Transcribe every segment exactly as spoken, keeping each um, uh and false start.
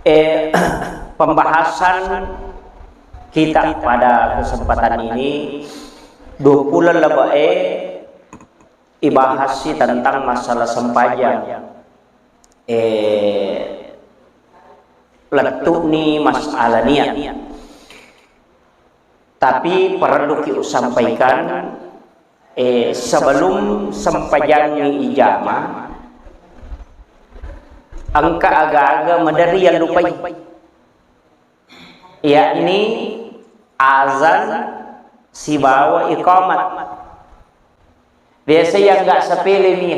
Eh, pembahasan kita pada kesempatan ini, dua puluh lebih, eh, ibahas sih tentang masalah sempajang. Eh, lettu'ni masalah niat. Tapi perlu ki usampaikan, eh, sebelum sempajangngi ijama, engka aga-aga maderri yallupai, yakni azan sibawa iqamat. Biasa yang nggak sepele mi.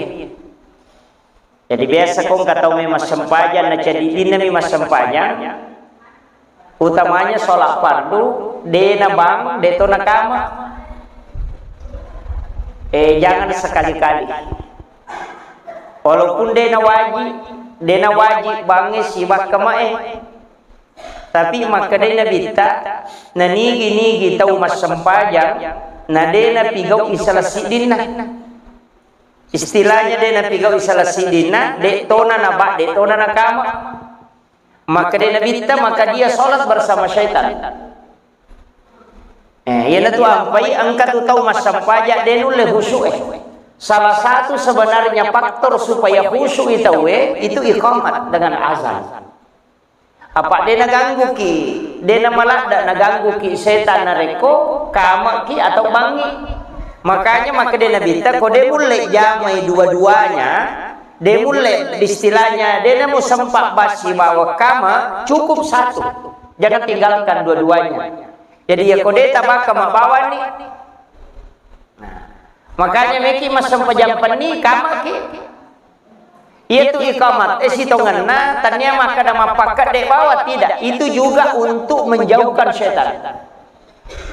Jadi biasa ko engka tau mi massempajang, na ceddi-ceddinna mi massempajang, utamanya sholat fardu, de na bang, de to na kama. Eh, jangan sekali-kali. Walaupun de na wajib, de na wajib bangnge sibawa kamae. Tapi makkedai Nabitta, na nigi-nigi tau massempajang, na de na pigau isala siddinna. Istilahnya de na pigau isala siddinna, de tona na ba, de tona na kama. Makkedai Nabitta, maka dia sholat bersama syaitan. Eh, iyanatu ampai engka tu tau massempajang de nulle khusyuk, eh. Salah satu sebenarnya faktor supaya khusyuk i tauwe itu iqamat dengan azan. Apa de nagangguki, de namaladda nagangguki setan narekko kamaki atau bangngi. Makanya makkeda Nabitta, ko de mulle jamai dua-duanya, de mulle istilahnya, de namu sempat basi bawa kama, cukup satu. Jangan tinggalkan dua-duanya. Jadi ya ko de tabaka mabawani. Nah, makanya meki massempajang penni kamaki. Iyatu iqamat, eh, sitongenna, tania makkeda mappakkedde bawa, tidak. Itu juga untuk menjauhkan setan.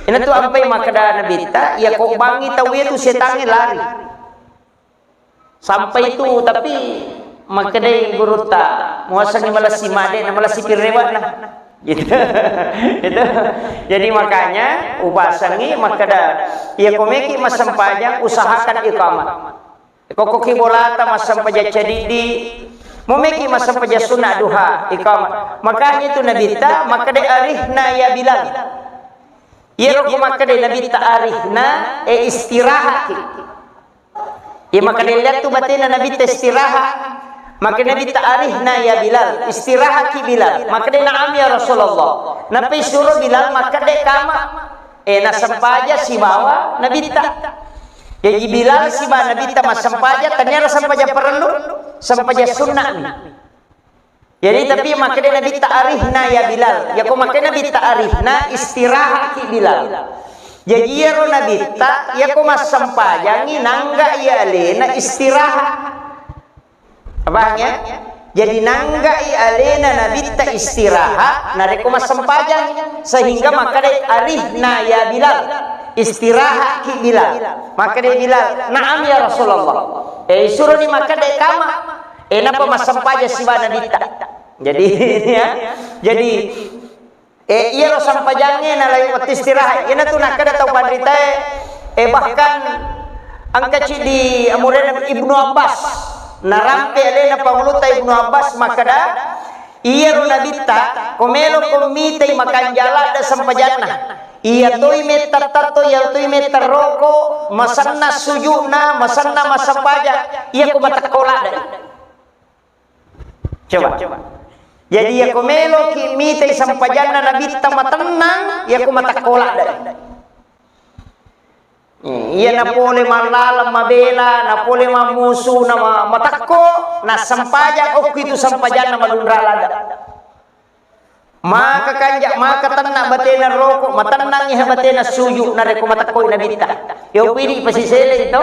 Inatu ampai makkeda Nabitta, ya ko bangngi tau itu setangnge lari. Sampai itu, tapi makkedai gurutta, muasangi malessi made na malessi pirrewana. Gitu. Itu. Jadi makanya upasangi makkeda, ya ko meki massempajang usahakan iqamat. Kokkoki bolata massempajang cadiddi, momeki massempajang sunna duha, iqamah. Makanya itu Nabitta makkeda, "Arihna ya Bilal." Iyaro ko makkeda Nabitta, "Arihna," e, istirahaki. Iya makkeda lihat tu batena Nabitta istirahat. Makkeda Nabitta, "Arihna ya Bilal," istirahaki Bilal. Makkeda, "Na'am ya Rasulullah." Nappa isuro Bilal makkeda kama. E, nassempaja sibawa Nabitta. Jaji Bilal siba Nabitta massempaja, taniara sempaja parellu, sempaja sunna'mi. Jadi tapi makkeda Nabitta, "Arihna ya Bilal." Yako makkeda Nabitta, "Arihna," istirahaki Bilal. Jaji iyaro Nabitta, yako massempajangi nangga iya alena istirahat. Paham ya? Jadi nanggai alena Nabitta istirahat, narekko massempajang, sehingga makkeda, "Arihna ya Bilal, istirahaki Bilal." Makkeda Bilal, "Na'am ya Rasulullah." Eh, suroni makkeda kama. Eh, napa massempajang siba Nabitta. Jadi, ya, jadi Eh, iyaro sampajangnge nalai wettu istirahat. Iyanatu nakkeda tau panritae, eh, bahkan engka ciddi amurena Ibnu Abbas. Narampe alena pangulutta Ibnu Abbas makkeda, iyaro Nabitta, ko meloko mitai makanja ladde sampajanna. Iya toi metta tatto, iya toi metta roko, masenna sujuna, masenna massempajang, iya ko matekko ladde. Coba. Jadi, yako meloki mitai sampajanna Nabitta matennang, yako matekko ladde. Iya, napole mallaleng mabela, napole mammusu, na ma-, matekko, nassempajang, okko itu sampajanna malunra ladde. Maka kanja, maka tenna batena roko, matennang iha batena suju, narekko matekkoi Nabitta. Yo pidi pasiseleng to.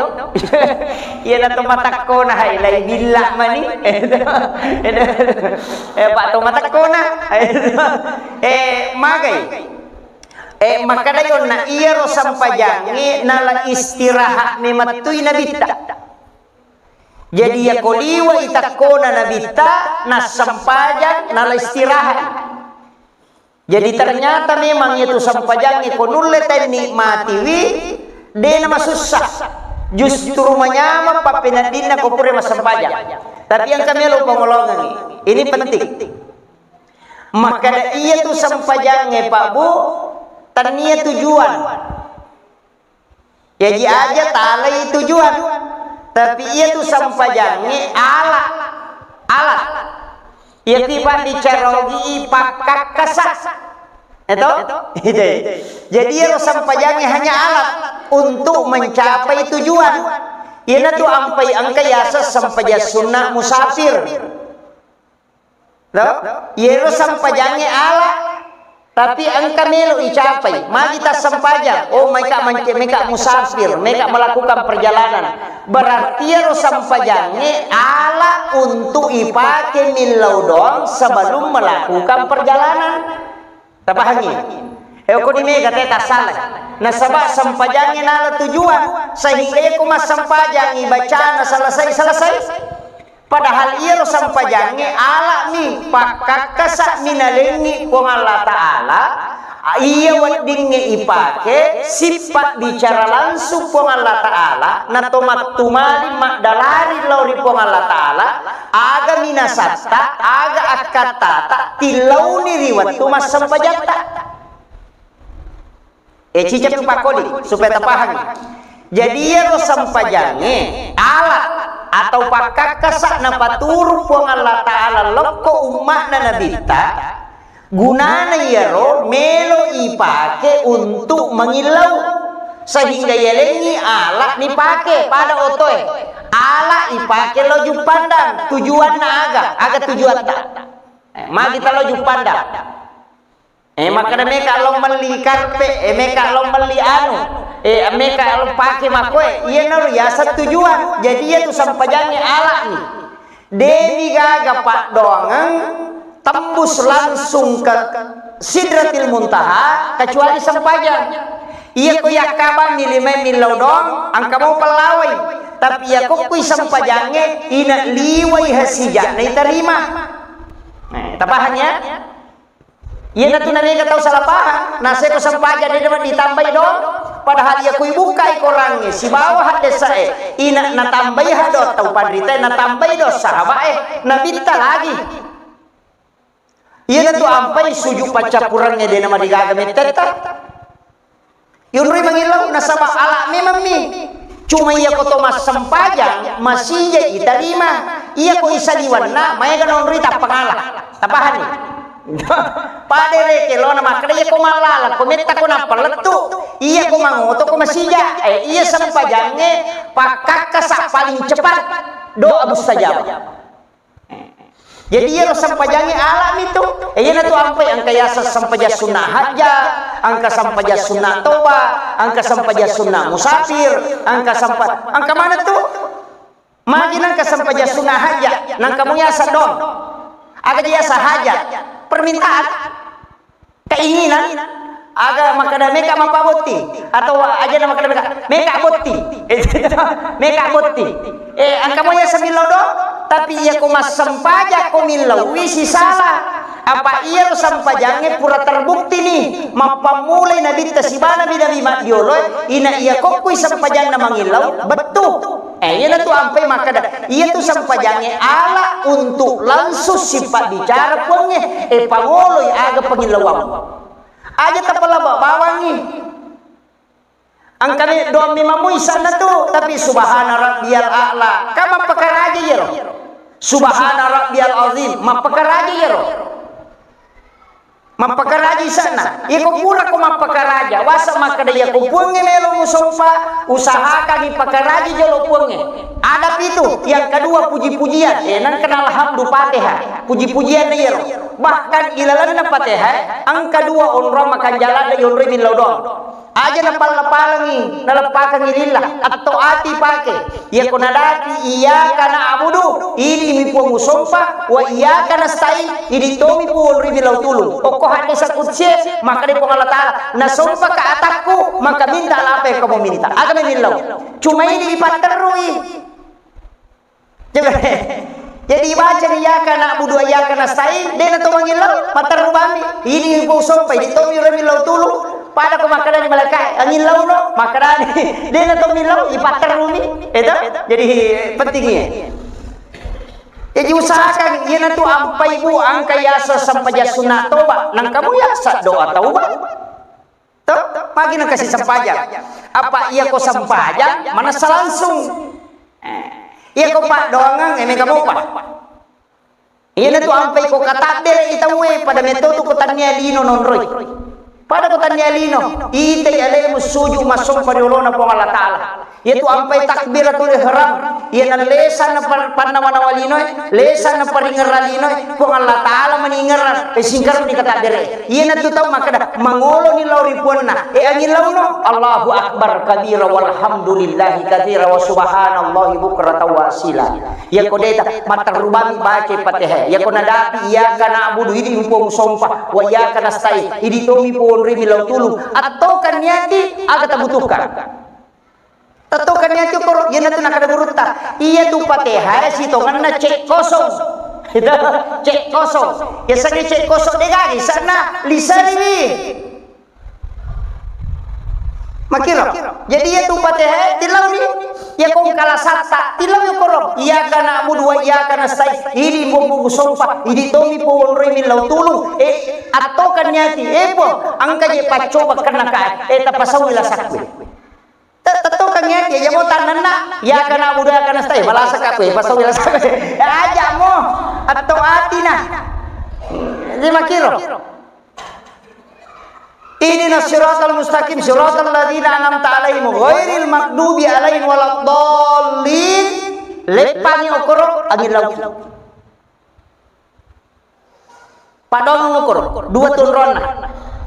Iyana to matekkona, hai, lai billa mani. Eh, Pak, to matekkona. Eh, magai. Eh, makkeda yonna iyaro sampajangnge nala istirahat memettui Nabitta. Jadi, yako liwai takkona Nabitta, nassempajang, nala istirahat. Jadi, ternyata memang itu sampajangnge ko nulle tennikmatiwi, de namasussa. Justru manyameng pappeneddinna ko pura massempajang. Tapi engka melo pangolongengngi. Ini penting. Makkeda iyatu sempajangnge, Pak Bu, tennia tujuan. Jaji aja talai tujuan. Tapi iyatu sempajangnge alat. Alat. Iyatu pabbicara ogi pakkakkasa. Eto? Jadi iyaro sempajangnge hanya alat untuk mencapai tujuan. Iyanatu ampai engka yaseng sempajang sunna musafir. Lo? Iyaro sempajangnge ala, tapi engka melo icapai. Magi tassempajang? Oh, meka mance-, meka musafir, meka melakukan perjalanan. Berarti iyaro sempajangnge ala untuk ipake millau doang sebelum melakukan perjalanan. Tapahangi? Eh, ko di mega te tassala. Nasaba sempajangnge nala tujuan, sehingga iyako massempajangngi bacana selesai-selesai. Padahal iyaro sempajangnge ala'mi, pakkakkasa'mi nalengngi Puang Allah Ta'ala, iya weddingnge ipake sippa bicara langsung Puang Allah Ta'ala, na to mattumali maddalari lao ri Puang Allah Ta'ala, aga minasatta, aga akkattata, tillauni ri wettu massempajatta. Eh, ciceng pakkodi supaya tapahangi. Jadi, iyaro sempajangnge alat atau pakkakkasa napaturu Puang Allah Ta'ala lokko umma'na Nabitta, gunana iyaro melo ipake untuk mangillau, sehingga yalengngi ala nipake pada otoe. Ala ipake lo Juppandang, tujuanna aga? Aga tujuatta? Eh, magi talo Juppandang? Eh, makkeda meka lo melli karpe, eh, meka lo melli anu, eh, meka lo pake makkoe, iyanaro yaseng tujuan. Jadi, iyatu sempajangnge ala'ni. Demi gaga paddoangeng tembus langsung ke Sidratil Muntaha, kecuali sempajang. Iyako yakkabang millimai millau doang, engka mau pellawai. Tapi iyako kui sempajangnge, ina liwai hasija'na iterima. Nah, tapahannya? Iyanatu namega tau salah paham, naseko sempajang de' ditambai do, padahal iya kui bukkai korangnge sibawa haddesa'e, ina natambai ha do tau panritae, natambai do sahaba'e, nabitta lagi. Iyanatu ampai suju paccappurengnge de' namarigaga mettetta. Yonroi mangillau, nasaba ala memang mi. Cuma iyako to massempajang, masija itarima. Iyako isaliwanna, maega nonroi tappangala. Tapahanni? Pada rekeng lona makkeda, iyako mallala, ko metta ko nappa lettu. Iyako mangoto ko masija. Eh, iya sempajangnge pakkakkasa paling cepat. Doa mustajab. Jadi, iyaro sempajangnge ala'mi tu. Eh, iyanatu ampai engka yaseng sempajang sunna hajja, engka sempajang sunna toba, engka sempajang sunna musafir, engka sempa-, engka maneng tu? Magi nengka sempajang sunna hajja, nengka mu yaseng dong. Aga yaseng hajat? Permintaan. Keinginan, aga makkeda meka mappabotti, atau aja na makkeda meka, meka botti. Meka botti. Eh, engka mo yaseng millau do, tapi iyako massempajang ko millaui sisala. Apa iyaro sempajangnge pura terbukti ni, mappammulai nabitta sibawa nabi-nabi maddioloe, ina iyako kui sempajanna mangillau, bettu. Eh, iyanatu ampai makkeda, iyatu sempajangnge ala untuk langsung sipabbicara Puangnge, eh, pangoloi aga pangillauammu. Aja tapalaba bawangngi. Engka me-, doang memang muissenna tu, tapi subhana rabbiyal a'la, kan mappakaraja iyaro. Subhana rabbiyal azim, mappakaraja iyaro. Mappakaraja isenna. Iyako pura ko mappakaraja, wasa makkeda iyako Puangnge melo musompa, usahakan ipakaraja jolo Puangnge. Ada pitu, yang kedua puji-pujian. Eh, nengka na alhamdu Fatihah. Puji-pujian na iyaro. Bahkan ilalenna Fatihah, engka dua onrong makanjala de yonroi millau doang. Aja napalla-palangi, naleppakengngi lillah, atto ati pake. Iyako nadapi, iyyaka na'budu, idi mi Puang usompa, wa iyyaka nasta'in, idi tomi Puang ri millau tulung. Okko haddesa kutsie, makkeda Puang Allah Ta'ala, nasompaka atakku, maka minta apa yang kamu minta. Aga memillau. Cuma ini dipatterui. Coba. Jadi baca ni iyyaka na'budu wa iyyaka nasta'in, de na to mangillau, materru bami. Ini ku sompa, ini to mi ro millau tulu. Pada ko makkeda ni malaika, angillau no, makkeda ni. De na to millau, ipatterru mi. Itu. Jadi pentingnya. Jadi usahakan, iyanatu ampai bu, engka yaseng sempajang sunna toba, nengka mu yaseng doa tauba. To, magi nengka si sempajang. Apa iya ko sempajang, manessa langsung. Eh, iya ko paddoangeng, eh, mega mopa. Iyanatu ampai ko katabbere i tauwe, pada metto tu ko tania lino nonroi. Pada ko tania lino, itai alemu suju massompa ri olona Puang Allah Ta'ala. Iyatu ampai takbiratul ihram, iyana lesa na par-, pannawa-nawa linoe, lesa na paringerra linoe, Puang Allah Ta'ala maningerra, e singkaruni katabbere. Iyanatu tau makkeda, mangoloni lao ri puanna, e angin launo, Allahu Akbar kabira walhamdulillahi katsira wa subhanallahi bukratan wa asila. Iyako deta, matterrubami baca Fatihah. Iyako nadapi, iyyaka na'budu, idi mpo musompa, wa iyyaka nasta'in, idi tomi ponrimi lao tulung. Attokan niati, aga tabutuhkan. Tattokan niati koro, iyanatu nakada gurutta. Iyatu Fatihah sitongenna cek kosong. Cek kosong. Yasengnge cek kosong, degaga isenna, liseriwi. Makkiro. Jadi iyatu Fatihah tilauni, iya ko engka lasatta, tilauni koro. Iyyaka na'budu wa iyyaka nasta'in. Idi mbobu sompa, idi tomi ponrimi lao tulung. Eh, attokan niati, eh, Puang, engka je paccoba kenna ka, eh, tapasauwi lasakku. Te-, tettokan niati, iya mo tannanna. Iyyaka na'budu wa iyyaka nasta'in. Malasakka ko, eh, pasauwi lasakku. Aja mo, atto atina. Jadi makkiro. Ihdinas siratal mustaqim, siratal ladzina an'amta 'alaihim, ghairil maghdubi 'alaihim waladdallin. Leppangi okoro angin laut. Paddoangeng okoro, dua tunronna.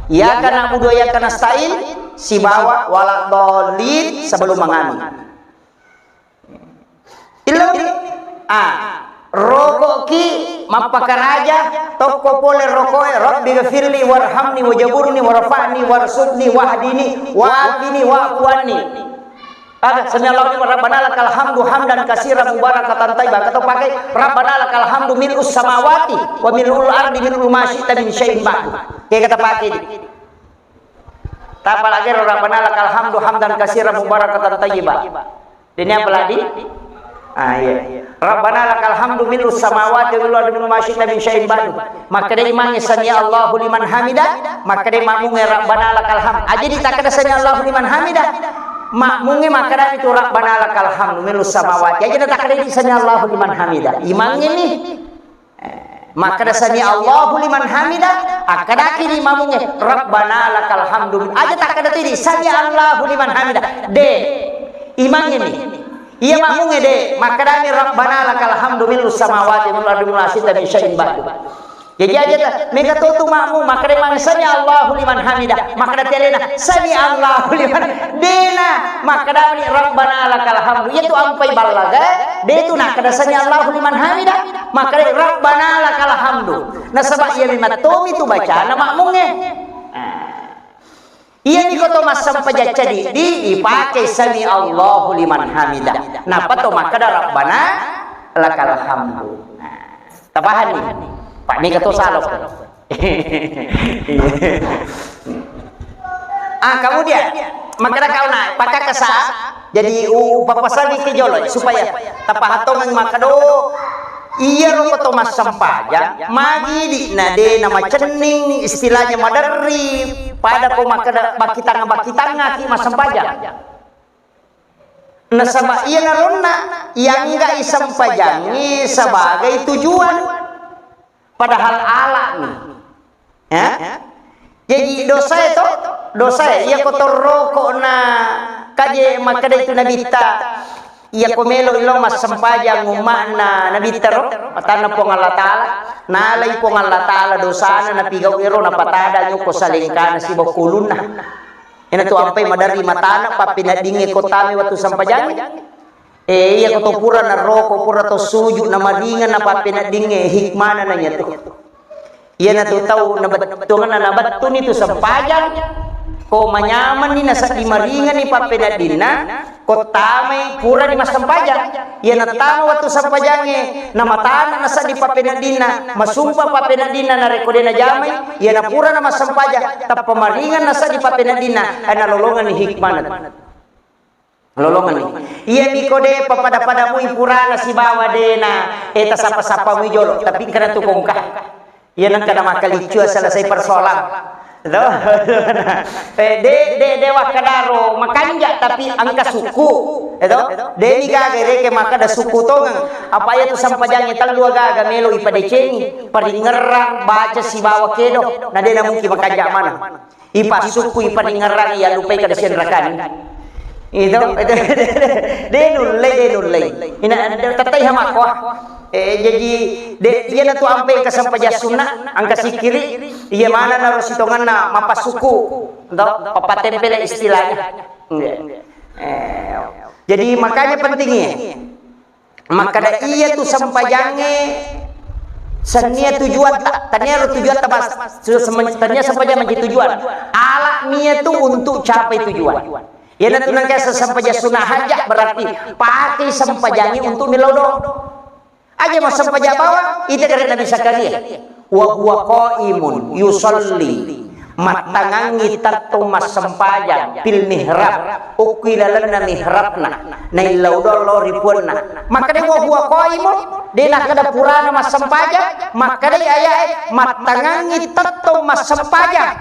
Iyyaka na'budu wa iyyaka nasta'in sibawa waladdallin sebelum mangamin. Ilmu, ah, roko'ki mappakaraja, tokko pole roko'e, Rabbi ghafirli warhamni wajaburni warfa'ni warzuqni wahdini wa'afini wa'fu anni. Aga, sami Allahu liman, Rabbana lakal hamdu hamdan katsiran mubarakatan thayyiban. Kata pakai, Rabbana lakal hamdu mil'us samawati wa mil'ul ardi mil'u ma syi'ta min syai'in ba'du. Kayak kata pakai. Tapalagi ro, Rabbana lakal hamdu hamdan katsiran mubarakatan thayyiban. Dene apa lagi? Ah, iya. Rabbana lakal hamdu mil'us samawati wa mil'ul ardi mil'u ma syi'ta min syai'in ba'du. Makkeda imangnge sami Allahu liman hamida, makkeda makmungnge Rabbana lakal hamd. Aja ditakkeda sami Allahu liman hamida. Makmungnge makkeda itu Rabbana lakal hamdu mil'us samawati. Aja ditakkeda sami Allahu liman hamida. Imangnge ni. Eh, makkeda sami Allahu liman hamida, akkedaki di makmungnge, Rabbana lakal hamdu. Aja takkeda tidi, sami Allahu liman hamida. De, imangnge ni. Iya makmungnge de, makkedami Rabbana lakal hamdu mil'us samawati wal ardi wa ma syi'ta min syai'in ba'du. Jadi aja ta, mega to tu makmung, makkeda imangnge sami Allahu liman hamida, makkeda telena, sami Allahu liman, dena, makkedami Rabbana lakal hamdu. Iya tu ampai ballaga, de tu nakkeda sami Allahu liman hamida. Makkeda, "Rabbana lakal hamdu." Nasaba iya memang tomi tu bacana makmungnge. Ah. Iya ni ko to massempajang cadi, di ipake sami Allahu liman hamida. Napa to makkeda, "Rabbana lakal hamdu." Nah, tapahani? Pak, mega to salok. Ah, kemudian, makkeda kauna, pakakasa, jadi u-, upapasangi ke jolo, supaya tapahatongang makkeda, iyaro ko to massempajang, magi di na de na macenning, istilahnya maderri, pada ko makkeda bakitanga-bakitanga ki massempajang. Nasaba iya naronna, iangga isempajangi sebagai tujuan. Padahal alani. Ya? Jadi dosae to, dosae. Iya ko torroko na kaje makkeda itu nabitta. Iya ko melo ilo massempajang umma'na nabitta ro, matanna Puang Allah Ta'ala. Nalai Puang Allah Ta'ala dosana napigau ero napatada nyoko salengkana sibawa kulunna. Ena tu ampai maderri matana pappeneddingnge ko tame wettu sempajangnge. Eh, iya ko to pura naroko, pura to suju, namaringa na pappeneddingnge, hikmana nanya tu. Iyana tu tau nabettuanna nabettuni tu sempajang, ko manyamanni naseddi maringanni pappeneddinna, ko tamai purani massempajang. Iyana tama wettu sempajangnge, namatana naseddi pappeneddinna, masumpa pappeneddinna narekko de najamai, iyana purana massempajang, tappa maringang naseddi pappeneddinna, eh, nalolongenni hikmana. Lolongenni. Iya miko de papada-pada mui purana sibawa dena, eh, tasapa-sapa mui jolo, tapi engkana tu kongka. Iya nengka na makkaliccu selesai persoalan. To? Eh, de, de, de wakkadaro makanja tapi engka suku. Eh, to? De ni gaga reke makkada suku tongeng. Apa iya tu sempajangnge tellu gaga melo ipadecengi, paringerrang, baca sibawa kedo. Na de na mungkin makanja mana. Ipasukku, iparingerrang, iyallupai kada sianrakani. Itu, itu, de nullei, de nullei. Ina, tettai hamakko. Eh, jadi, de, iyana tu ampai engka sempajang sunna, engka sikiri, iya mana naro sitonganna mapasukku, to, papatempele istilahnya. Iya. Eh, jadi makanya pentingnya. Makkada iya tu sempajangnge sennia tujuatta, tania ro tujuatta mas, su-, sem-, tania sempajang mancaji tujuan. Alak mia tu untuk capai tujuan. Iyana tu nangka sempajang sunah hajat berarti pakai sempajangnge untuk millau doang. Aja mau sempajang bawang, itu dari Nabi Zakaria. Wa huwa qaimun yusalli, mattangangngi tettong massempajang, fil mihrab, okko ilalenna mihrabna, naillau doang lao ri puanna. Makkeda wa huwa qaimun, de nakkeda purana massempajang, makkeda ayae mattangangngi tettong massempajang.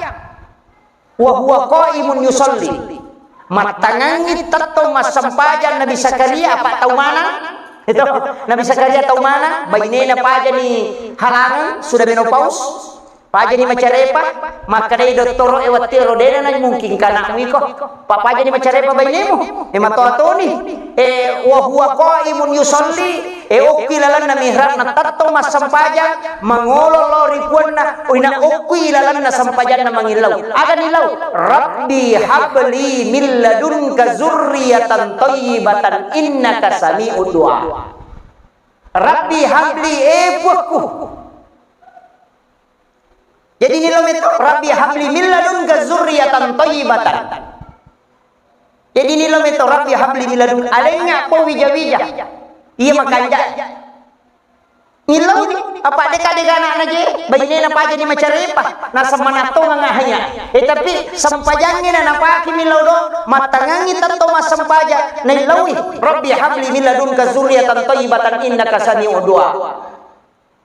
Wa huwa qaimun yusalli. Mattangangngi tettong massempajang Nabi Zakaria, apa tau manang? Itu, Nabi Zakaria tau manang, bainena pajani halangan, sudah menopause, pajani macarepa, makkedai dottoro e, wattiro dena na mungkin kanakmu iko, pa pajani macarepa bainemu, e matoa toni, e wa huwa qaimun yusalli, E, okki lalenna mihrabna tettong massempajang, mangolo lao ri puanna, ina okki lalenna sempajanna mangillau. Aga nillau? Rabbi habli min ladunka zurriyatan thayyibatan innaka sami'ud du'a. Rabbi habli, e puakku. Jadi nillau meto, Rabbi habli min ladunka zurriyatan thayyibatan. Jadi nillau meto, Rabbi habli min ladun, alengnga po wija-wija. Iya makanja. Nillau ni, apa deka dega anakna je, bainena pajani macarepa, nasemmanattongang ahaya. Eh, tapi sempajangngi na napake millau do, mattangangngi tettong massempajang, naillaui, Rabbi habli min ladunka zurriyatan thayyibatan innaka sami'ud du'a.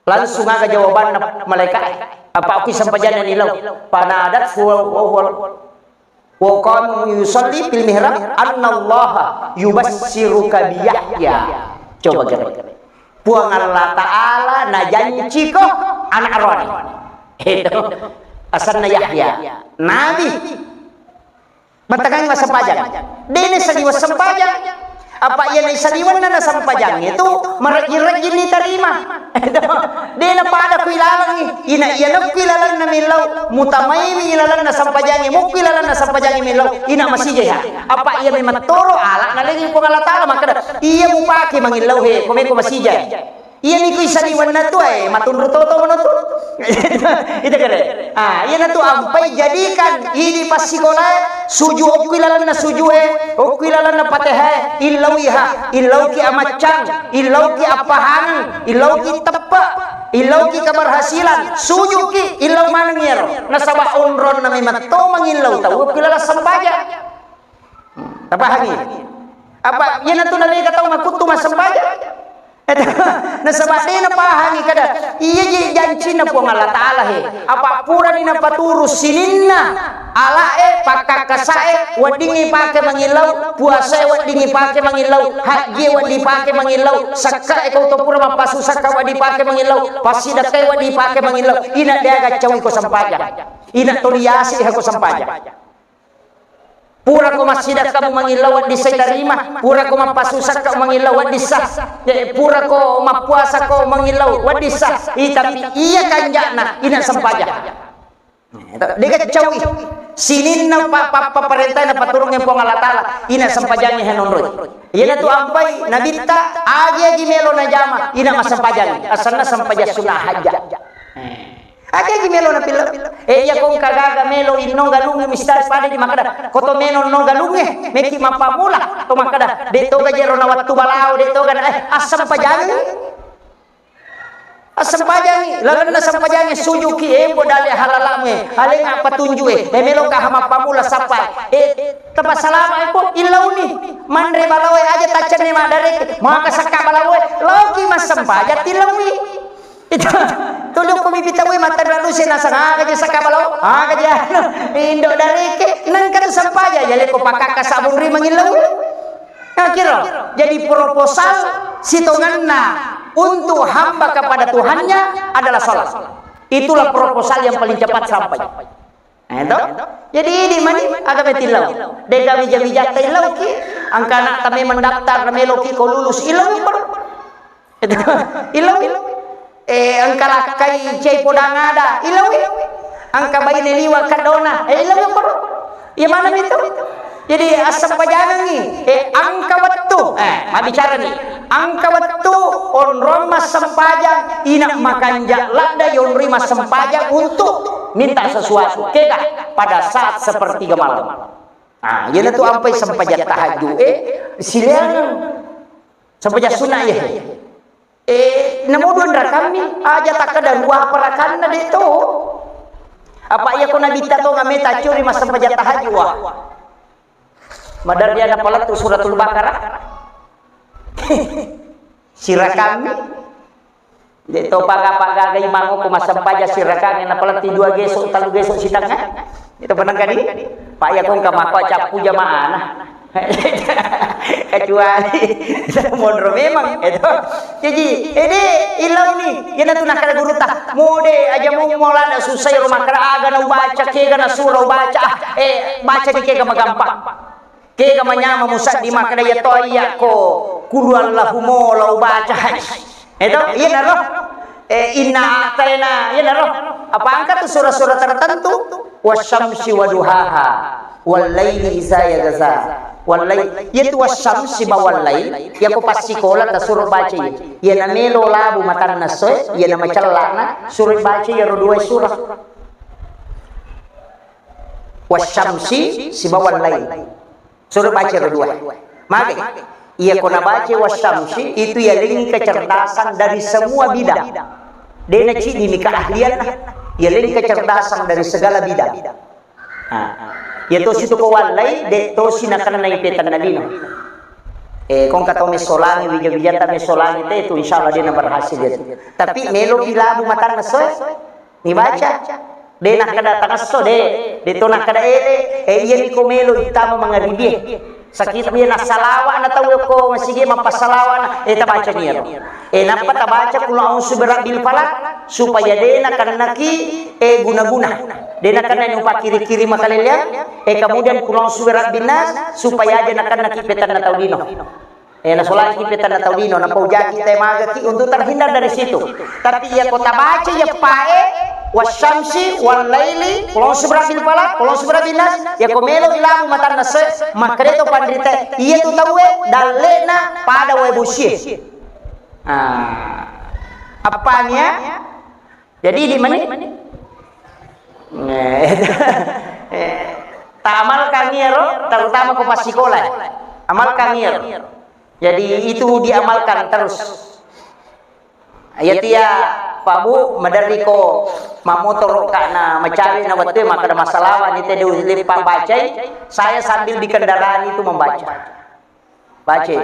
Langsung aga jawabanna malaika e. Apa okki sempajanna nillau? Fanadat huwa, wa huwa, wa qama yusalli fil mihrab, annallaha yubassiruka bi Yahya. Coba gere. Puang Allah Ta'ala najanciko anak roni. Itu. Asanna Yahya. Nabi. Mattangangngi massempajang. Dena saliweng sempajang. Apa iya naisaliwenna na sempajang itu marejjing-rejjing nitarima. Dena pada ku ilalengngi. Ina iya nakku ilalenna millau. Mutamaiwi ilalenna sempajangnge. Mukku ilalenna sempajangnge millau. Ina masijai ha. Apa iya memang toro ala nalengi Puang Allah Ta'ala makkeda. Iya mupake mangillau he. Komeko masijai. Iyami ku isaliwenna tu, eh, matunru toto mano tu. Itu kere. Ah, iyana tu ampai jadikan idi passikolae suju okki lalenna sujue, okki lalenna patehae, illauiha, illauki amaccang, illauki appahangeng, illauki teppe, illauki keberhasilan, sujuki, illau maneng iyaro. Nasaba onronna memang to mangillau tau okki laleng sempajang. Tapahangi? Apa iyana tu nalega tau makuttu massempajang? Nasaba de napahangi kada iya ji jancinna Puang Allah Ta'ala he. Apa purani napaturu sininna alae, pakkakkasae, weddingngi pake mangillau, puasae weddingngi pake mangillau, hajjie wedding pake mangillau, sakkae ko to pura mappasu sakka wedding pake mangillau, passidakkae wedding pake mangillau, ina deaga cawi ko sempajang, ina to riase ko sempajang. Purako massidakka mangillau wedding sai tarima, purako mappasusakka mangillau wedding sah, eh, purako mappuasako mangillau wedding sah. I, tapi iya kanja'na ina sempajang. Dega cawi sininna pa, pa, pa, parentana paturungnge Puang Allah Ta'ala, ina sempajangnge hanonroi. Iyana tu ampai nabitta agi-agi melo najama, ina massempajang, asanna sempajang sunnah hajja. Aja gi melo napillau. Eh, iya ko engka gaga melo inno galungnge, misal pada di makkeda, ko to melo no galungnge, meki mappamula to makkeda, de toga jero na wettu balao, de toga na, eh, assempajangi. Assempajangi, lalenna sempajangi sujuki, eh, bodale halalamu, eh, alenga patunju, eh, eh, meloka hamappamula sappa, eh, tapa salama, eh, po, illauni, manre balawe aja taccenne madareke, maka sakka balawe, loki massempajang tillaui. Itu, tulu ko mipitawe mata dalu sena sangaga je sakka balawe, aga je anu, indo dareke, nangka tu sempaja, ya leko pakaka sabun ri mangillau. Akhirnya, jadi proposal sitonganna untuk hamba kepada Tuhannya adalah salat. Itulah proposal yang paling cepat sampai. Nah, itu. Jadi ini mani agama tillau. Dega bija-bija tillau ki, angka anak tame mendaftar, meloki ko lulus, illau yang perlu. Itu, illau. Eh, engka lakkai cai podang ada, illau. Engka baine liwa kadona, eh, illau yang perlu. Iya mana itu? Jadi assempajangengi, eh, engka wettu, eh, mabbicara nih. Engka wettu onrong massempajang, ina makanja ladda yonri massempajang untuk minta sesuatu. Kega pada saat sepertiga malam. Ah, iya tu ampai sempajang tahajud, eh, silakan. Sempajang sunnah ya. Eh, namo dua rakammi, aja takkeda dua parakanna de to. Apa iya ko nabitta to ngame tacuri massempajang tahajud, wah. Madarri ada palettu suratul Baqarah. Sirakammi. De to paga-paga gai mango ko massempajang sirakang na palettu dua geso, talu geso sitengnga. Itu benang kadi. Pak ya kong kamako cappu jamaana. Kecuali monro memang itu. Jadi, ede ilau ni, yana tu nakada guruta. Mode aja mau mulana susah ro makara aga na ubaca kega na surah ubaca. Eh, baca di kega magampang. Kega manyama musaddi makada ya to iya ko kulu Allahu mola ubaca. Itu, iya naro. Eh, inna a'taina, iya naro. Apa angka tu surah-surah tertentu? Wasyamsi waduhaha, wal laili iza yaghsha, wal lail. Iya tu wasyamsi ba wal lail, iya ko passikola ta suruh baca iya. Iya na melo labu matanna soe, iya na macellana suruh baca iya ro dua surah. Wasyamsi sibawa lail. Suruh baca ro dua. Mage. Iya ko nabaca wasyamsi itu yalengi kecerdasan dari semua bidang. Dena cidi mi keahlian, yalengi kecerdasan dari segala bidang. Nah, ya to situ ko wallai, de to sinakenna ipetanna lino. Eh, kong katau messolangi, wija-wijata messolangi te itu insya Allah dena berhasil itu. Tapi melo pilabu matanna soe, Nibaca. De nakkeda tangesso, de. De to nakkeda ele, eh, iya niko melo ittama mangaribie. Sakit dia nassalawa na tau ko masigi mappasalawa na, eh, tabaca ni ero. Eh, nappa tabaca kul a'udzu birabbil falaq supaya de nakennaki, eh, guna-guna. De nakenna upakiri-kiri makaleleang, eh, kemudian kul a'udzu birabbin nas supaya aja nakennaki petanna tau lino. Eh, nasolaki petanna tau lino, napaujaki te magaki untuk terhindar dari situ. Tapi iya ko tabaca iya pae, wasyamsi, wal laili, qul a'udzu birabbil falaq, qul a'udzu birabbin nas, iya ko melo ilamu matanna se, makkereto panrite, iya tu tauwe, dallena pada wae bosie. Ah. Apa nia? Jadi di mani? Eh, eh, ta amalkan iyaro, terutama ko passikola. Amalkan iyaro. Jadi itu diamalkan terus. Iya tia, Pak Bu, maderri ko mammotoro ka na macawe na wettu makkeda massalawa ni te de, de pa bacai, saya sambil di kendaraan itu membaca. Baca.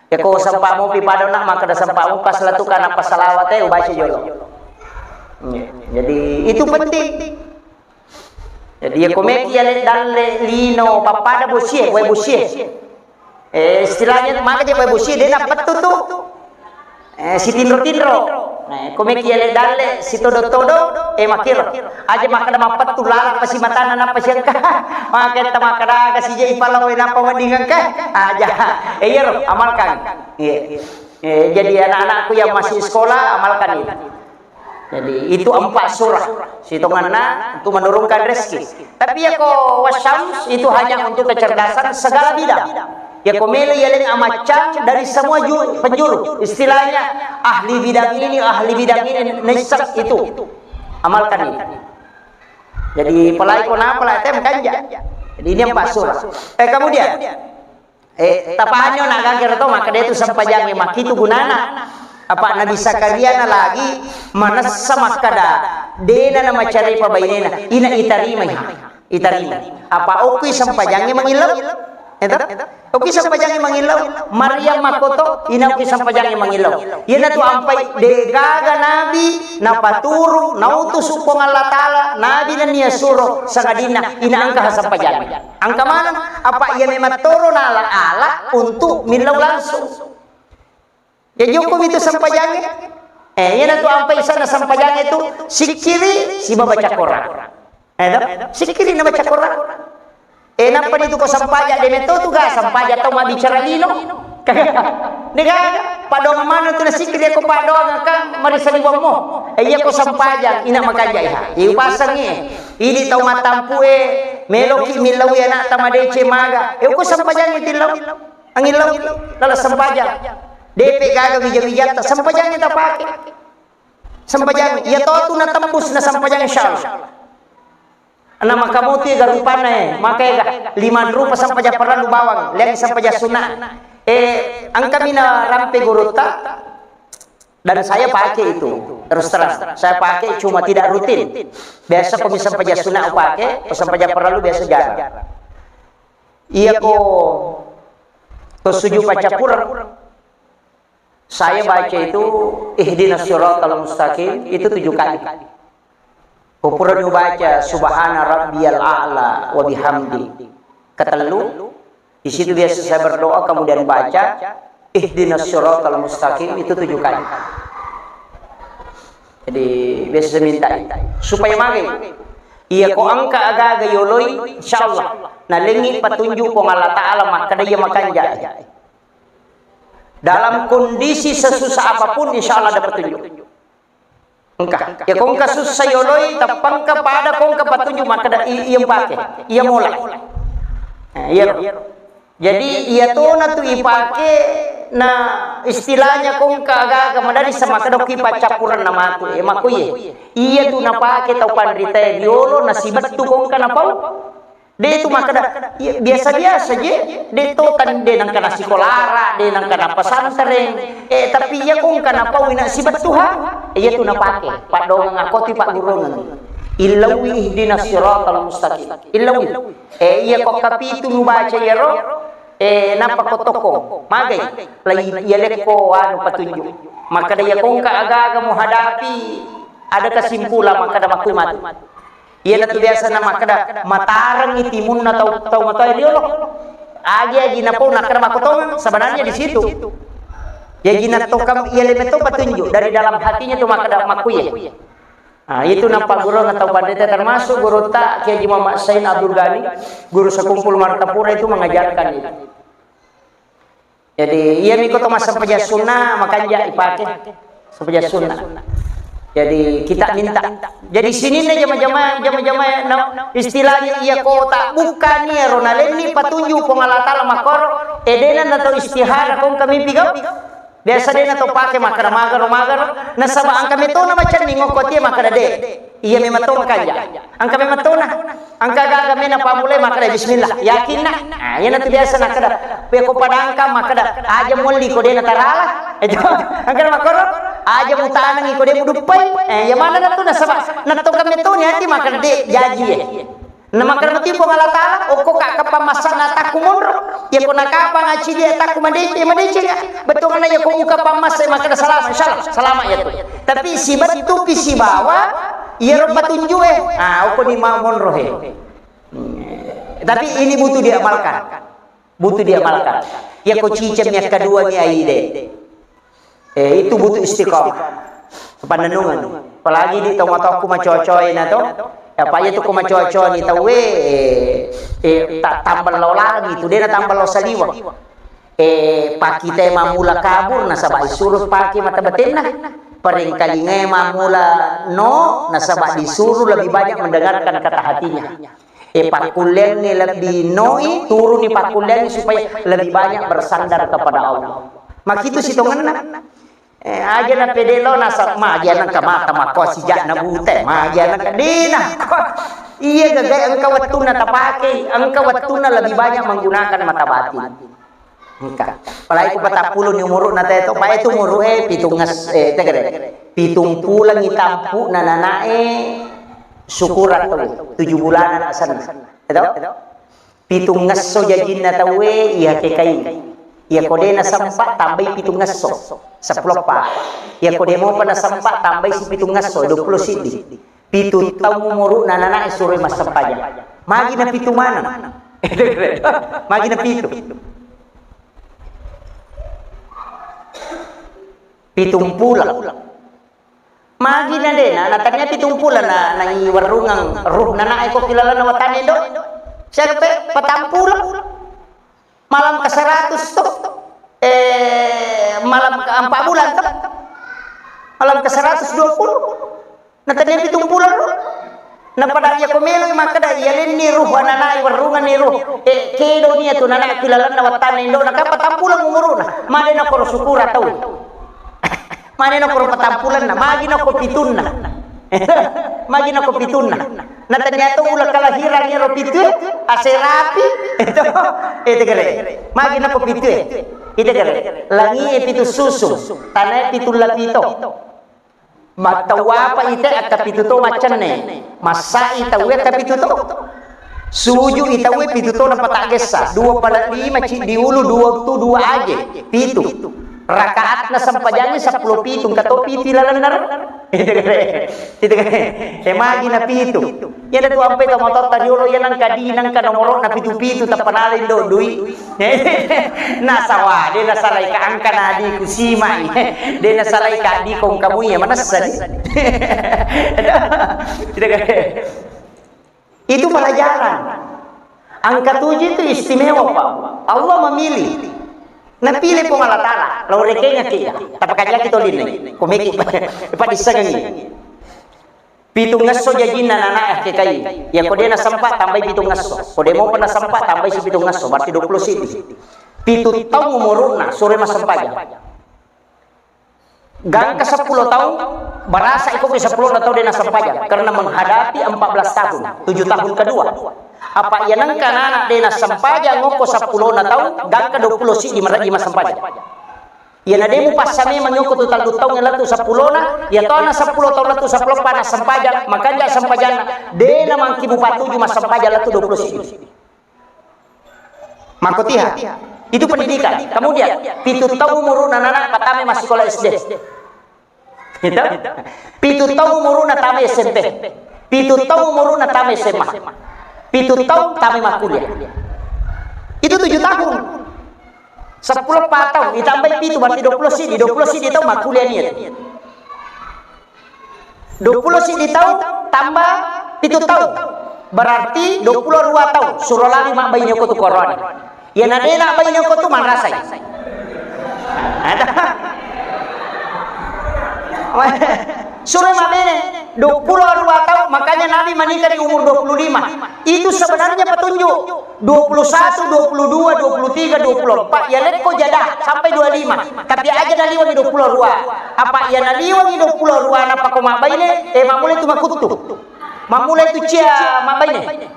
Ya ko sempa mopi pada nak makkeda sempa mopi pas latu kana pas salawat e ubaca jolo. Iya. Jadi itu penting. Jadi ya ko meki ya le dalle lino pappada bosie, wae bosie. Eh, istilahnya maka je wae bosie de napettu tu. Eh, sitinro-tinro. Eh, ko meki ele dalle, sitodo-todo, eh, makkiro. Aja makkeda mappettu laleng pasi matanna nappa siengka. Maketta makkeda aga sije ipalawe nappa wedding engka. Aja. Eh, iyaro, amalkan. Iya. Eh, jadi anak-anakku yang masih sekolah, amalkan ini. Jadi, itu empat surah. Sitonganna untuk menurunkan rezeki. Tapi ya ko wasyams itu hanya untuk kecerdasan segala bidang. Ya ko melo ya leng amaccang dari semua ju-, penjuru. Istilahnya ahli bidang ini, ahli bidang ini, nisab itu. Amalkan ini. Jadi, pelai ko napa, pelai tem kanja. Jadi, ini empat surah. Eh, kemudian, Eh, tapahanni ona gangkero to, makkeda tu sempajangnge makkitu gunana. Apa Nabi Zakaria na lagi manessa makkada, dena na macarepa bainena, ina itarimai ha. Itarima. Apa okki sempajangnge mangillau? Eto? Okki sempajangnge mangillau. Maryam makkoto, ina okki sempajangnge mangillau. Iyanatu ampai degaga nabi napaturu, nautusu Puang Allah Ta'ala, nabi nennia suro sangadinna ina engka sempajangnge. Engka maneng, apa iya memang toro nala ala untuk millau langsung. Jaji okkomi tu sempajangnge. Eh, iyanatu ampai sana sempajangnge tu sikkiri siba baca Quran. Eh, to? Sikkiri na baca Quran. Eh, nappa ditu ko sempajang, de metto tu ga sempajang tau mabbicara lino. Degaga, paddoang maneng tu na sikkiri ko paddoang kan marisa liwammo. Eh, iya ko sempajang, ina makanja iha. Iu pasangi. Idi tau mattampue, meloki millau anakta madeceng maga. Eh, ko sempajang itillau. Angillau, lala sempajang. Depe gaga wija-wijatta, sempajang tapake. Sempajang, iya to tu natembus na sempajang, insyaallah. Ana makamuti ga rupana, eh, maka ega lima rupa sempajang parallu bawang, liang sempajang sunnah. Eh, engkami na rampe gurutta, dan saya pakai itu, terus terang. Saya pakai cuma tidak rutin. Biasa ko mi sempajang sunnah pakai, ko sempajang parallu biasa jarang. Iya ko to sujud baca Quran. Saya baca itu ihdinas siratal mustaqim itu tujuh kali. Ko purani baca subhana rabbiyal a'la wa bihamdi. Ketellu, di situ biasa saya berdoa kemudian baca ihdinas siratal mustaqim itu tujuh kali. Jadi biasa saya minta supaya magai. Iya ko engka aga-aga yoloi, insyaallah nalengi patunjuk Puang Allah Ta'ala makkeda iya makanja. Dalam kondisi sesusah apapun, insyaallah ada petunjuk. Engka. Ya ko engka susah yoloi, tappangka pada ko engka patunjuk makkeda i-, iya mpake, iya mola. Nah, iya. Jadi iya tona tu ipake na istilahnya ko engka aga-aga madadi sama kedokki paccappurenna matu. Eh, makkuye. Iya tu napake tau panrita riolo nasibettu ko engka napau. De tu makkeda, iya, biasa-biasa je, de to tan de nangka nasikolara, de nangka napesantren. Eh, tapi iya ko engka napau ina sibettuha, iya tu napake. Paddoangeng akoti paggurungeng. Illaui ihdinas siratal mustaqim. Illaui. Eh, iya ko kapitu mubaca iyaro, eh, nappa ko tokko. Magai, lai iya lekko anu patunjuk. Makkeda iya ko engka aga-aga muhadapi, ada kesimpulan makkeda makkui matu. Iyanatu biasa na makkeda, matarengngi timunna tau, tau matoa riolo. Agi-agi napau nakkeda makkotongeng, sebenarnya di situ. Jaji natokam iya lemetto patunjuk dari dalam hatinya tu makkeda makkuye. Nah, itu napaggurungeng tau panrita termasuk gurutta Kiai Haji Muhammad Sain Abdul Ghani, guru sekumpul Martapura itu mengajarkan itu. Jadi, iya miko to massempajang sunnah, makanja ipake. Sempajang sunnah. Jadi, kita minta. Jadi, sininna jama-jama, jama-jama, no, istilahnya iya kota bukan iya ro nalenni patunjuk Puang Allah Ta'ala makkoro, eh, dena na to istihara kong kami pigau. Biasa dena to pake makkada magaro, magaro. Nasaba angka metona macenning okko tie makkada de. Iya memang to makanja. Angka memang tona. Angka gaga mena pamulai makkada bismillah. Yakinna. Ah, iya natu biasa nakkada. Peko pada angka makkada aja molli ko dena tarala. Eh, angka makkoro aja mutanangi ko de muduppai. Eh, iya mana natu nasaba. Natto kami to niati makkada de jaji, eh. Na makkada mati Puang Allah Ta'ala, okko ka kapang massanna takku monro. Iya ko nakapang acidi takku madeceng, madeceng. Bettuanna iya ko uka pang massa makkada salama, insyaallah salama iya tu. Tapi sibettu pi sibawa iyaro patunjue. Ah, okko ni mau monro he. Hmm. Tapi ini butuh diamalkan. Butuh diamalkan. Iya ko ciceng yang kedua ni aide. Eh, itu butuh istiqomah. Pannennungan. Apalagi di tau matokku macocoe na to. Apa iya tu ko macoco ni tau, eh, eh, ta-, tambal lao lagi tu, dena tambal lao saliweng. Eh, pakita mamula kabur nasaba disuruh pake mata batinna. Parengkalingai mamula no nasaba disuruh lebih banyak mendengarkan kata hatinya. Eh, pakkulleangngi lebbi noi, turuni pakkulleangngi supaya lebih banyak bersandar kepada Allah. Makitu sitongenna. Eh, aja na pede lo nasa, maja nangka mata makko sijak na bute, maja nangka dina. Iya gaga engka wettunna tapake, engka wettunna lebih banyak menggunakan mata batin. Engka. Apalagi ku patappulo ni umuru'na tau e to, pae tu umuru'e pitung es-, eh, tegere. Pitung pulangi tampu'na nanae syukuran tau e. Tujuh bulanan asenna. Eto? Pitung esso jajinna tau e, iya kekai. Iya ko de nasempa tambai pitung esso. Seppulo eppa. Iya ko de mopa nasempa tambai si pitung esso, dua pulo siddi. Pitu taung umuru'na nanae suroi massempajang. Magi na pitu maneng. Magi na pitu. Pitung pulang. Magi na de na, na tania pitung pulang na, na iwarrungang ruh nanae ko ki lalenna watanna indo. Siaga pe? Patampulang. Malam ke seratus tu. Eh, malam ke empat bulan tu. Malam ke seratus dua puluh. Na tania pitung pulang ruh. Na pada iya ko melo makkeda, iya lenni ruh ananae warrunganni ruh. Eh, kedo nia tu nanae ki lalenna watanna indo, na ka patampulang umuru'na. Made na koro syukura tau. Mane nako patampulanna, magi nako pitunna. Magi nako pitunna. Na tania to ula kalahiran ero pitu, aserapi. Itu, itu kere. Magi nako pitu e. Itu kere. Langi e pitu susu, tanae pitu lapito. Mattawapa ite akka pitu to macenne. Massai tau e akka pitu to. Suju i tau e pitu to napataggessa, dua pala lima ciddi ulu, dua tu, dua aje, pitu. Rakaatna sempajangnge seppulo pitu, engka to pitu lalenna ro. Itu kan, itu kan. Eh, magi na pitu. Iya tu ampe to motor tadi olo iya nangka di, nangka nomoro na pitu-pitu tappa nala indo dui. Nasawa, de nasalai ka angka na di kusimai. De nasalai ka di kong kamu iya manessa di. Itu kan. Itu pelajaran. Angka tujuh itu istimewa, Pak. Allah memilih. Napilih Puang Allah Ta'ala. Lao rekengaki. Tapakajaki tolinne. Komeki. Padissengengi. Pitung esso jajinna nanae hakkekai. Ya ko de nasempa tambai pitung esso. Ko de mopa nasempa tambai si pitung esso. Berarti dua pulo siddi. Pitu taung umuru'na sure massempajang. Gangka seppulo taung, barasa iko ke seppulo na taung de nassempajang, karena menghadapi empat belas tahun, tujuh tahun kedua. Apa iya nengka nana de nassempajang ngoko seppulo na taung, gangka dua pulo siddi maraji massempajang. Iya na de mupassame mangoko tu tallu taung lettu seppulo na, iya to na seppulo taung lettu seppulo pa nassempajang, makanja sempajanna, de na mangki mupatuju massempajang lettu dua pulo siddi. Makkotiha. Itu pendidikan. Kemudian, pitu taung umuru'na nana patame massikola S D. Gitu? Pitu taung umuru'na tame S M P. Pitu taung umuru'na tame S M A. Pitu taung tame makkuliah. Itu tujuh tahun. Seppulo pa taung, ditambai pitu, berarti dua pulo siddi, dua pulo siddi taung makkuliah niat. Dua pulo siddi taung tambah pitu taung. Berarti dua pulo dua taung. Suro lali mabbaine ko tu korone. Iya na de nabbaine ko tu manrasai. Ada. Suro mabbaine dua pulo dua taung, makanya Nabi menikah di umur dua puluh lima. Itu sebenarnya petunjuk. Dua puluh satu, dua puluh dua, dua puluh tiga, dua puluh empat, ya lekko jada sampai dua lima. Tapi aja naliwangi dua puluh dua. Apa iya naliwangi dua puluh dua nappa ko mabbaine, eh, mammulai tu makuttu. Mammulai tu cia mabbaine.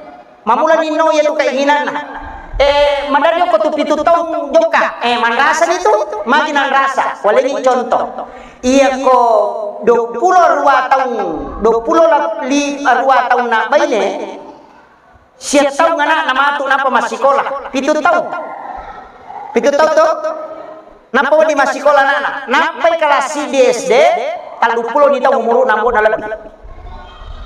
Mammula ninno iya tu keinginanna. Eh, maderri ko tu pitu taung jokka. Eh, manrasa ni tu, magi nanrasa. Walengi contoh. Iya ko dua puluh dua taung, dua puluh li-, dua taung nabbaine, Sia taung ana'na matu nappa massikola? Pitu taung. Pitu taung to? Nappa wedding massikola ana'na. Nappai kelas siddi S D, telluppulo ni taung umuru'na, ambo'na lebbi.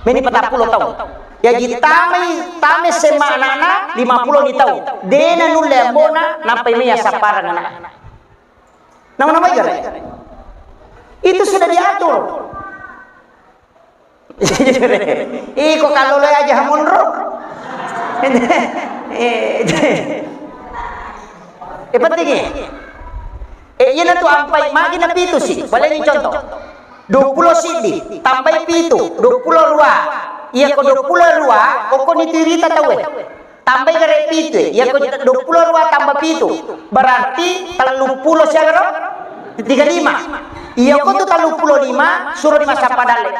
Meni patappulo taung. Jaji tamai, tamai S M A ana'na, lima pulo ni taung. De nanulle ambo'na, nappai mei assappareng ana'na. Nama-nama gare? Itu sudah diatur. Iko kallolo aja hamonro. Eh, eh, penting eh. Eh, iya natu ampai magi na pitu si. Boleh ni contoh. Dua pulo siddi, tambai pitu, dua pulo dua. Iya ko dua pulo dua, oko ni tirita tawe. Tambai gare pitu, iya ko dua pulo dua tambah pitu, berarti telluppulo siaga ro? Tiga lima. Iya ko tu telluppulo lima, suro di massappa dalle.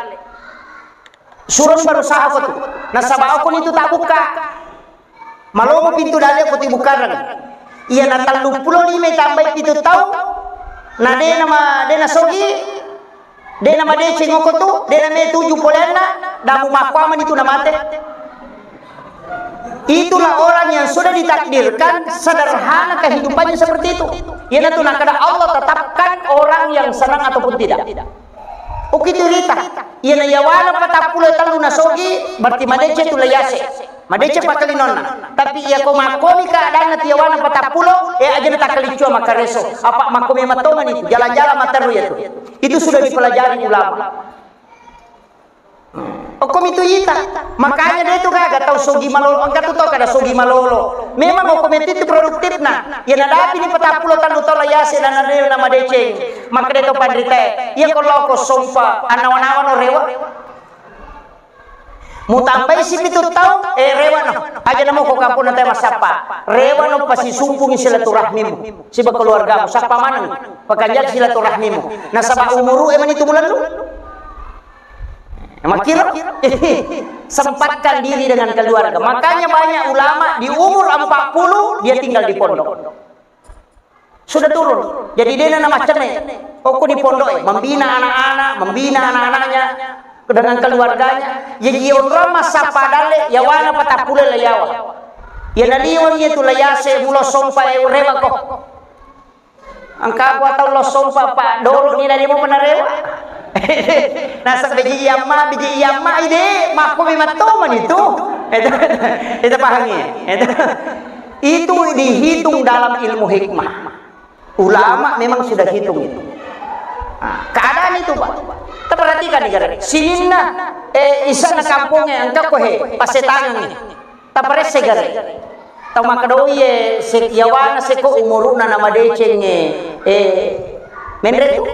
Suro ni berusaha ko tu. Nasaba oko ni tu tak buka. Malomo pintu dalle ko tu bukareng. Iya na telluppulo lima tambai pitu taung, na dena ma-, dena sogi, dena madeceng oko tu, dena me tuju poleanna, damu makkuamani tu na mate. Itulah orang yang sudah ditakdirkan sederhana kehidupannya seperti itu. Iyanatu nakada Allah tetapkan orang yang senang ataupun tidak. Ukitu rita, iyana yawana patappulo tellu nasogi, berarti madeceng tu layase. Madeceng pakkalinonna. Tapi iya ko makkomi keadaanna tu yawana patappulo, eh, aja na takkaliccua makkareso. Apa makkomi mattongani tu, jalan-jalan matteru ya tu. Itu sudah dipelajari ulama. Okkomi tu ita. Makanya de tu gaga tau sogi malolo, engka tu tau kada sogi malolo. Memang okkomi tu produktifna. Iya nadapi ni patappulo tellu tau layase na nade na madeceng. Makkeda to panrita, iya ko lao ko sompa, annawa-nawa no rewa. Mutambai si pitu tau, eh, rewa no. Aja namo ko kampung nanti massappa. Rewa no pasi sumpungi silaturahmimu. Siba keluargamu, sappa maneng. Pakanjak silaturahmimu. Nasaba umuru emang itu bulan lu. Makkiro, sempatkan diri dengan keluarga. Makanya banyak ulama di umur empat puluh dia tinggal di pondok. Sudah turun. Jadi dia nama cene. Okko di pondok, eh, membina anak-anak, membina anak-anaknya dengan keluarganya. Jadi orang masa padale yawana patappulo la yawa. Ya naliwang itu layase mulo sompa, eh, rewa ko. Engka apa tau lo sompa, Pak? Doro ni nari mo menarewa. Nasab biji yamma, biji yamma ide, makko mi mattoman itu. Itu, itu pahami. Itu, itu dihitung dalam ilmu hikmah. Ulama memang sudah hitung itu. Nah, keadaan itu, Pak. Kita perhatikan nih, Gare. Sininna, eh, isana kampungnya, engka ko he, pasetangan nih. Taparesse gare. Tau makkedoi, eh, se-, yawana seko umuruna namadeceng, eh, eh, menre tu.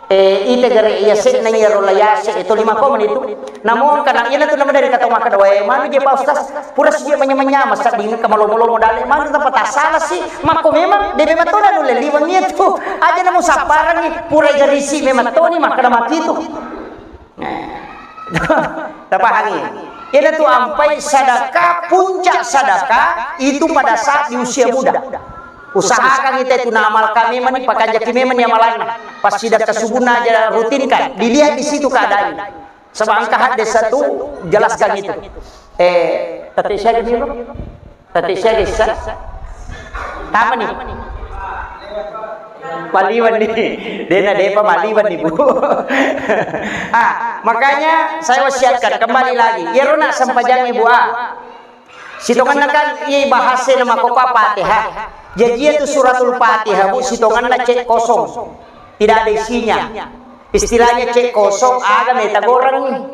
Eh, ite gare iya senna iya rola yase, eh, toli makko mani tu. Namo kana iyana tu nama dari kata makkedoi, eh, manu je Pak Ustaz, pura si manya-manya, masa dingin kamalo-malo modale, manu tempat asala si, makko memang, de memang tona nulle liwang iya tu. Aja namu sapparangi, pura garisi memang toni makkeda mati tu. Nah, tapahangi. Iyanatu ampai sadaka, puncak sadaka itu pada saat di usia muda. Usahakan kita itu na amalkan memang, pakanjaki memang amalanna. Pas sidakka subuhna aja rutinkan, dilihat di situ keadaannya. Sebab engka hadis satu jelaskan itu. Eh, tapi saya gini, Bro. Tette siaga issa? Tama ni. Maliwan ni. Dena depa maliwan ni, Bu. Ah, makanya saya wasiatkan kembali lagi. Iyaro na sempajangnge, Bu, ah. Sitongenna kan iya bahasa nama kopa Fatihah. Jadi itu suratul Fatihah, Bu, sitongenna cek kosong. Tidak ada isinya. Istilahnya cek kosong, aga meta goreng.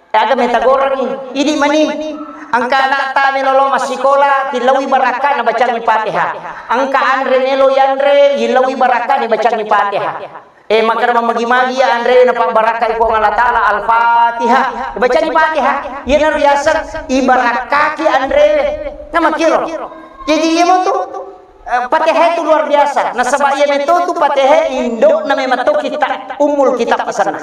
Aga meta goreng, idi mani. Engka anakta melolo massikola, tillaui barakka nabacangi Fatihah. Engka anre melo yanre, yillaui barakka nabacangi Fatihah. Eh, makkeda magi-magi ya anre napabbarakkai Puang Allah Taala, Al-Fatihah. Bacangi Fatihah. Iyana riaseng ibarakkaki anre. Namakkiro. Jadi iya mo tu, eh, Fatihah itu luar biasa. Nasaba iya meto tu Fatihah indokna memang to kitab, Ummul Kitab asenna.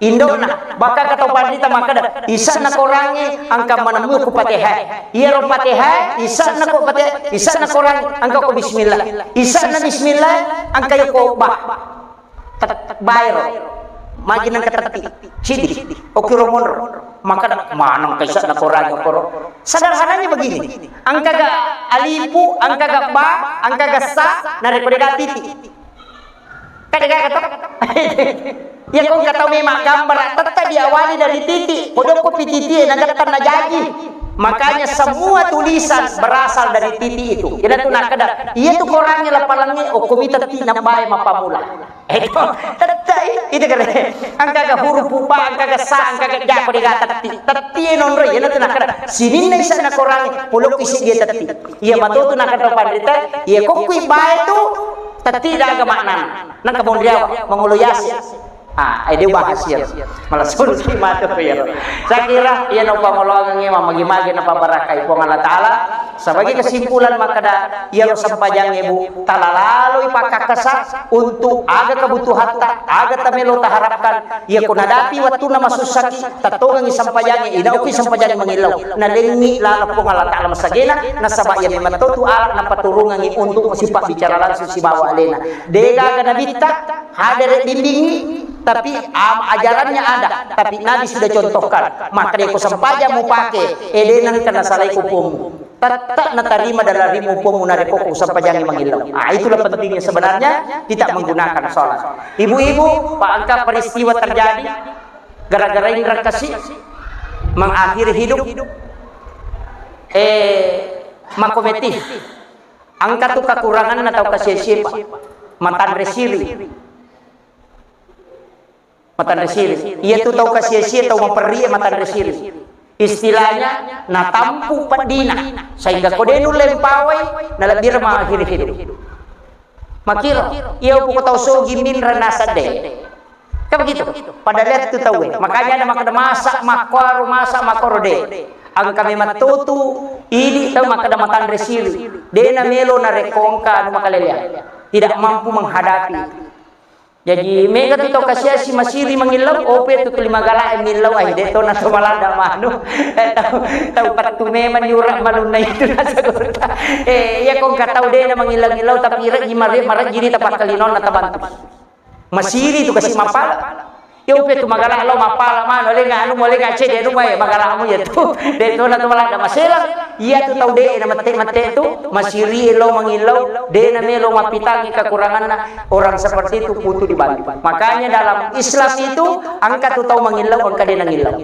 Indona, bakka katau panrita makkeda, isa'na korangnge engka manemmu ku Fatihah. Iyaro Fatihah, isa'na ko Fatihah, isa'na korang engka ko bismillah. Isa'na bismillah, engka ko ba. Tet-, baero. Magi nengka tetti. Sidi. Oki romonro. Makkeda, maneng ka isa'na korang koro. Sederhananya begini. Engka ga alifu, engka ga ba, engka ga sa, narekko dega titi. Kan dega kata? Ya kau kata memang gambar tetap diawali dari titik. Kodok kopi titik, na depan na jaji. Makanya semua tulisan berasal dari titik itu. Iyana tu nakkeda, iya tu korangnge lapalangnge, okkomi tetti nambae mappamula. Itu tetti, itu kere. Engka ga huruf ba, engka ga sa, engka ga ja, ko dega tetti. Tetti e nonroi, iyana tu nakkeda. Sininna isa'na korangnge, polokki si dia tetti. Iya matotu nakkeda panrita, iya kokkui bae tu, tetti daga maknana. Nengka monriawa, mangolo yasi. Ah, ede bahas iya. Malah solusi matu ko iya. Saya kira iya no pangoloangengnge mamagi-magi napabarakai Puang Allah Taala. Sebagai kesimpulan makkeda, iyaro sempajangnge, Bu, talalaloi pakkakkasa untuk aga kebutuhatta, aga tamelo taharapkan. Iya ko nadapi wettunna masussaki, tettongengi sempajangnge, inauki sempajangnge mangillau. Nalengngi laleng Puang Allah Ta'ala masagena, nasaba iya memang to tu alat napaturungengi untuk sipabbicara langsung sibawa alena. Degaga nabitta, hadere bimbingi, tapi am-, ajarannya ada, tapi Nabi sudah contohkan. Makkeda ko sempajang mupake, eh, de nengka nasalai ko Puangmu. Tetap natarima dalam rimmu Puangmu narekko ko sempajangngi mangillau. Ah, itulah pentingnya sebenarnya kita menggunakan sholat. Ibu-ibu, Pak, engka peristiwa terjadi gara-gara ini rekasi mengakhiri hidup, eh, makometi. Engka tu kekuranganna tau kasiasi, Pak. Matanre siri. Matanre siri. Iya tu tau kasiasi, tau maperri, matanre siri. Istilahnya, natampu peddina. Sehingga ko de nulle mpawai, nalebbireng mengakhiri hidup. Makiro, iya upu ko tau sogi minra nasadde. Kan begitu? Pada lihat tu tau, eh. Makanya ada makkeda masa makkuaro, masa makkuaro de. Engka memang totu, idi tau makkeda matanre siri. De namelo narekko engka anu makalelean. Tidak mampu menghadapi. Jaji, mega tu tau kasiasi masiri mangillau, ope tu tuli magala e millau, ai, de to na to maladda manu. Eh, tau, tau pattu memang diura manunna itu nasagorta. Eh, iya ko engka tau de na mangillau-ngillau, tapi rejji mare-, marejji ri tapakkalinonna tabantu. Masiri tu kasi mappala. Iya ope tu magala lo mappala manu, le nganu mo le ngacede anu mo, eh, magalamu iya tu. De to na to maladda maselang. Iya tu tau de na mette-mette tu, masiri lo mangillau, de na melo mappitangi kekuranganna. Orang seperti itu butuh dibantu. Makanya dalam Islam itu, engka tu tau mangillau, engka de nangillau.